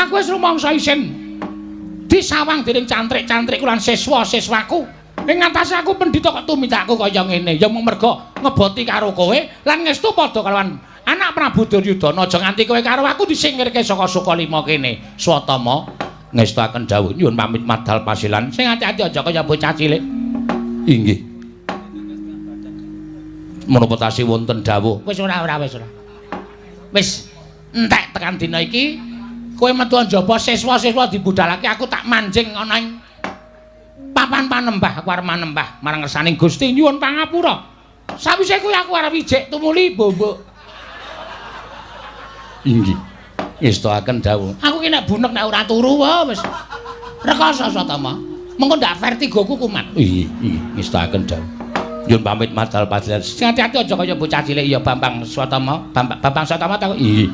Aku wis rumangsa isin disawang dening cantrik-cantrikku lan siswa-siswaku. Ing ngatasé aku pendhita kok tumindakku kaya ngene. Ya mung merga ngeboti karo kowe lan ngestu padha kalawan anak Prabu Duryudana, aja nganti kowe karo aku disingkirke saka Sukalima kene. Swatama ngestuaken dawuh nyuwun pamit madal pasilan. Sing ati-ati aja kaya bocah cilik. Inggih. Menapa tasih wonten dawuh? Wis ora wis ora. Wis entek tekan dina iki kowe metu njaba siswa-siswa dibudalake, aku tak manjing ana ing papan panembah, aku arep manembah marang ngersaning Gusti nyuwun pangapura. Sawise kuwi aku arep ijik tumuli mbok. Inggih. Ngestuaken dawuh. Aku ki nek bunek nek ora turu wae wis. Rekoso Swatama. Mengko ndak vertigoku kumat. Inggih, inggih, ngestuaken dawuh. Nyuwun pamit madal pasilan. Sing ati-ati aja kaya bocah cilik ya Bambang Swatama. Bambang Swatama ta? Inggih.